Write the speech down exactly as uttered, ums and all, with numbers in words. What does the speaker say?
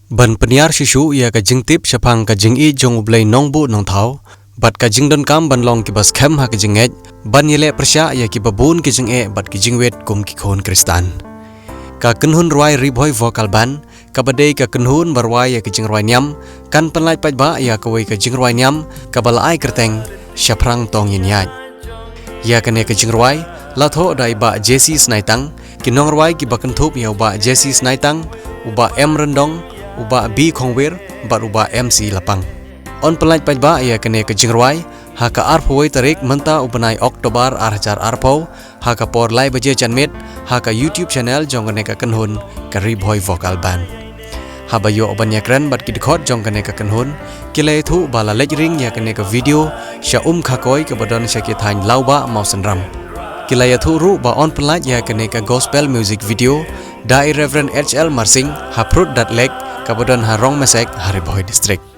Ban pynïar shuh shuh ïa ka jingtip shaphang ka jingïeit jong U Blei Nongbuh Nongthaw bad ka jingdonkam ban long kiba skhem ha ka jingngeit, ban ïaleh pyrshah ïa kiba bun ki jingeh bad ki jingwit kum ki khun Khristan. Ka kynhun rwai Ri Bhoi Vocal Band, kaba dei ka kynhun ba rwai ïa ka jingrwai niam, kan pynlait paidbah ïa kawei ka jingrwai niam kaba la ai kyrteng Shaphrang Tong Ïaid. Ïa kane ka jingrwai la thoh da i Bah Jessie Snaitang, ki nongrwai kiba kynthup ïa u Bah Jessie Snaitang, u Bah M Ryndong, u Bah B Khongwir bad u Bah M C Lapang. Yn pynlait paidbah ïa kane ka jingrwai ha ka arphew wei tarik mynta u bnai October ar hajar arphew, ha ka por lai baje janmiet, ha ka YouTube channel jong kane ka kynhun, ka Ri Bhoi Vocal Band. Haba ïoh ban ïakren bad ki dkhot jong kane ka kynhun, ki la ïathuh ba la leit ring ïa kane ka video sha Umkhakoi kaba don sha ki thaiñ Lawbah, Mawsynram. Ki la ïathuh ruh ba yn pynlait ïa kane ka gospel music video da i Reverend H L Marsing ha Prut Dat Lek, kaba don ha Rongmasek, ha Ri Bhoi District.